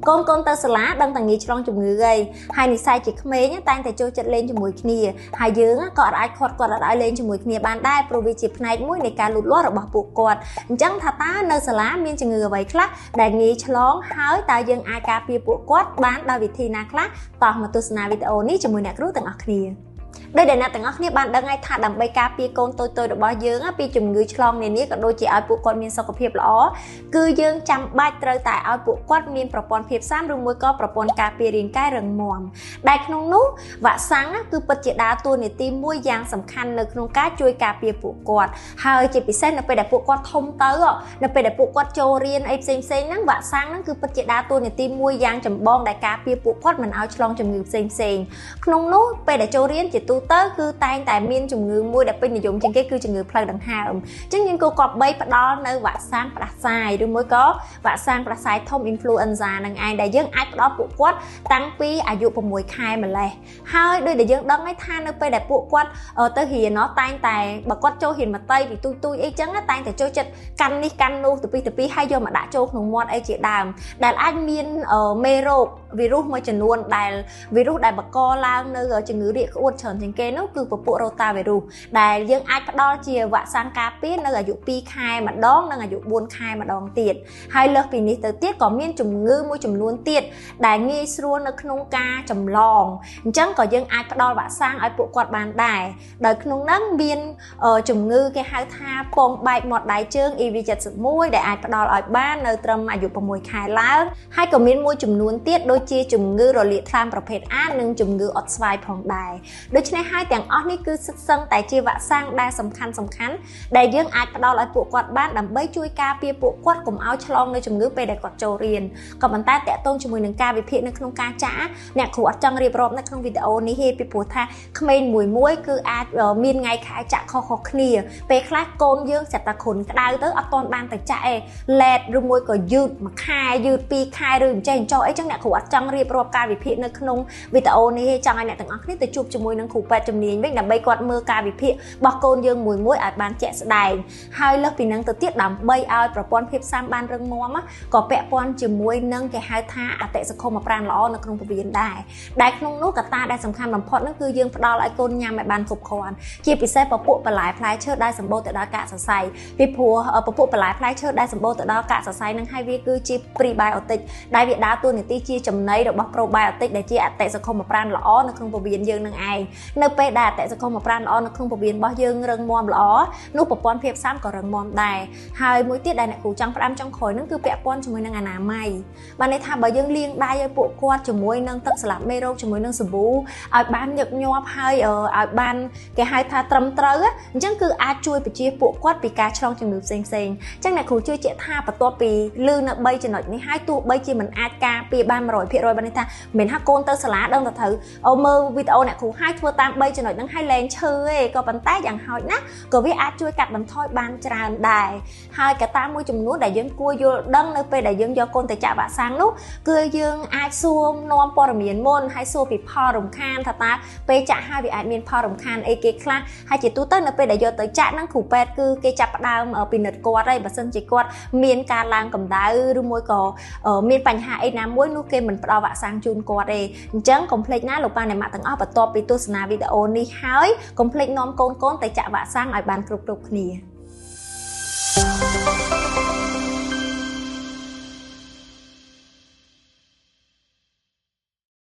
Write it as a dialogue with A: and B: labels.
A: កូនទៅសាលាដឹងតែងាយឆ្លងជំងឺហើយហើយនិស្ស័យជាក្មេងតែងតែចូលចិត្តលេងជាមួយគ្នាហើយយើងក៏អាចខាត់គាត់អត់ឲ្យលេងជាមួយគ្នាបានដែរព្រោះវាជាផ្នែកមួយនៃការលូតលាស់របស់ពួកគាត់អញ្ចឹងថាតើនៅសាលាមានជំងឺអ្វីខ្លះដែលងាយឆ្លងហើយតើយើងអាចការពារពួកគាត់បានដោយវិធីណាខ្លះតោះមកទស្សនាវីដេអូនេះជាមួយអ្នកគ្រូទាំងអស់គ្នាដោយដែលអ្នកទាំងអស់គ្នាបានដឹងហើយថាដើម្បីការពារកូនតូចៗរបស់យើងពីជំងឺឆ្លងនានាក៏ដូចជាឲ្យពួកគាត់មានសុខភាពល្អគឺយើងចាំបាច់ត្រូវតែឲ្យពួកគាត់មានប្រព័ន្ធភាពស៊ាំឬមួយក៏ប្រព័ន្ធការពាររាងកាយរឹងមាំដែលក្នុងនោះវ៉ាក់សាំងគឺពិតជាដើរតួនាទីមួយយ៉ាងសំខាន់នៅក្នុងការជួយការពារពួកគាត់ហើយជាពិសេសនៅពេលដែលពួកគាត់ធំទៅនៅពេលដែលពួកគាត់ចូលរៀនអីផ្សេងៗហ្នឹងវ៉ាក់សាំងហ្នឹងគឺពិតជាដើរតួនាទីមួយយ៉ាងចម្បងដែលការពារពួកគាត់មិនឲ្យឆ្លងជំងឺផ្សេងៗក្នុងនោះពេលដែលចូលរៀនជាទូទៅគឺតែងតែមានជំងឺមួយដែលពេញនិយមជាងគេគឺជំងឺផ្លូវដង្ហើមអញ្ចឹងយើងគួរគប្បីផ្ដល់នៅវ៉ាក់សាំងផ្ដាសាយឬមួយក៏វ៉ាក់សាំងផ្ដាសាយធំ influenza នឹងឯងដែលយើងអាចផ្ដល់ពួកគាត់តាំងពីអាយុ6ខែម្លេះហើយដោយដែលយើងដឹងហើយថានៅពេលដែលពួកគាត់ទៅរៀនតែងតែបើគាត់ចូលរៀនមតីពីទូចៗអីចឹងតែងតែចូលចិត្តកាន់នេះកាន់នោះទៅពីហើយយកមកដាក់ចូលក្នុងមាត់អីជាដើមដែលអាចមានមេរោគវីរុសមួយចំនួនដែលវីរុសដែលបង្កឡើងនៅជំងឺរាកក្អួតច្រើនជាងគេនោះគឺពពួករ៉ូតាវីរុសដែលយើងអាចផ្ដល់ជាវ៉ាក់សាំងការពារនៅអាយុ2ខែម្ដងនិងអាយុ4ខែម្ដងទៀតហើយលើសពីនេះទៅទៀតក៏មានជំងឺមួយចំនួនទៀតដែលងាយស្រួលនៅក្នុងការចម្លងអញ្ចឹងក៏យើងអាចផ្ដល់វ៉ាក់សាំងឲ្យពួកគាត់បានដែរដោយក្នុងនោះមានជំងឺគេហៅថាពងបែកមាត់ដៃជើង EV71 ដែលអាចផ្ដល់ឲ្យបាននៅត្រឹមអាយុ6ខែឡើងហើយក៏មានមួយចំនួនទៀតដូចជាជំងឺរលាកថ្លើមប្រភេទ A និងជំងឺអុតស្វាយផងដែរដូច្នេះហើយទាំងអស់នេះគឺសិតសឹងតែជាវ៉ាក់សាំងដែលសំខាន់ដែលយើងអាចផ្ដល់ឲ្យពួកគាត់បានដើម្បីជួយការពារពួកគាត់កុំឲ្យឆ្លងនៅជំងឺពេលដែលគាត់ចូលរៀនក៏ប៉ុន្តែតាក់ទងជាមួយនឹងការវិភាគនៅក្នុងការចាក់អ្នកគ្រូអត់ចង់រៀបរាប់នៅក្នុងវីដេអូនេះទេពីព្រោះថាក្មេងមួយគឺអាចមានថ្ងៃខែចាក់ខុសៗគ្នាពេលខ្លះកូនយើងសិតតែគ្រុនក្តៅទៅអត់ទាន់បានទៅចាក់ឯងឡេតឬមួយក៏យឺតមួយខែយឺត2ខែឬអញ្ចេះអញ្ចោះអីចឹងអ្នកគ្រូអត់ចង់រៀបរាប់ការវិភាគនៅក្នុងវីដេអូនេះទេចង់ឲ្យអ្នកទាំងអស់គ្នាទៅជួបជាមួយនឹងគ្រូពេទ្យជំនាញវិញដើម្បីគាត់មើលការវិភាគរបស់កូនយើងមួយៗឲ្យបានជាក់ស្ដែងហើយលើសពីនឹងទៅទៀតដើម្បីឲ្យប្រព័ន្ធភាពស៊ាំបានរឹងមាំក៏ពាក់ព័ន្ធជាមួយនឹងគេហៅថាអតិសង្គមប្រាណល្អនៅក្នុងពោះវៀនដែរដែលក្នុងនោះកត្តាដែលសំខាន់បំផុតនោះគឺយើងផ្ដល់ឲ្យកូនញ៉ាំឲ្យបានគ្រប់គ្រាន់ជាពិសេសពពួកបន្លែផ្លែឈើដែលសម្បូរទៅដោយកាកសរសៃពីព្រោះពពួកបន្លែផ្លែឈើដែលសម្បូរទៅដោយកាកសរសៃនឹងហើយវាគឺជា prebiotic ដែលវាដើរតួនាទីជាចំណីរបស់ probiotic ដែលជាអតិសង្គមប្រាណល្អនៅក្នុងពោះវៀនយើងនឹងឯងនៅពេលដែលអតិសង្គមប្រាណល្អនៅក្នុងពោះវៀនរបស់យើងរឹងមាំល្អនោះប្រព័ន្ធភាពស៊ាំក៏រឹងមាំដែរហើយមួយទៀតដែលអ្នកគ្រូចង់ផ្ដាំចុងក្រោយនឹងគឺពាក់ព័ន្ធជាមួយនឹងអនាម័យបានន័យថាបើយើងលាងដៃឲ្យពួកគាត់ជាមួយនឹងទឹកស្លាបមេរោគជាមួយនឹងសាប៊ូឲ្យបានញឹកញាប់ហើយឲ្យបានគេហៅថាត្រឹមត្រូវអញ្ចឹងគឺអាចជួយបញ្ជាពួកគាត់ពីការឆ្លងជំងឺផ្សេងៗអញ្ចឹងអ្នកគ្រូជឿជាក់ថាបន្ទាប់ពីលឺនៅ3ចំណុចនេះហើយទោះបីជាមិនអាចការពារបាន100%បានន័យថាមិនថាកូនទៅសាលាដឹងតែត្រូវមើលវីដេអូអ្នកគ្រូហើយធ្វើតាម3ចំណុចហ្នឹងហើយលែងឈឺទេក៏ប៉ុន្តែយ៉ាងហោចណាស់ក៏វាអាចជួយកាត់បន្ថយបានច្រើនដែរហើយកត្តាមួយចំនួនដែលយើងគួរយល់ដឹងនៅពេលដែលយើងយកកូនទៅចាក់វ៉ាក់សាំងនោះគឺយើងអាចសួរនាំព័ត៌មានមុនហើយសួរពីផលរំខានថាតើពេលចាក់ហើយវាអាចមានផលរំខានអីគេខ្លះហើយជាទូទៅនៅពេលដែលយកទៅចាក់ហ្នឹងគ្រូពេទ្យគឺគេចាប់ផ្ដើមពិនិត្យគាត់ហើយបើសិនជាគាត់មានការឡើងកម្ដៅឬមួយក៏មានបញ្ហាអីណាមួយនោះគេមិនផ្ដល់វ៉ាក់សាំងជូនគាត់ទេអញ្ចឹងកុំភ្លេចណាលោកប៉ាអ្នកម៉ាក់ទាំងអស់បន្ទាប់ពីទស្សនាវីដេអូនេះហើយកុំភ្លេចនាំកូនៗទៅចាក់វ៉ាក់សាំងឲ្យបានគ្រប់គ្នា។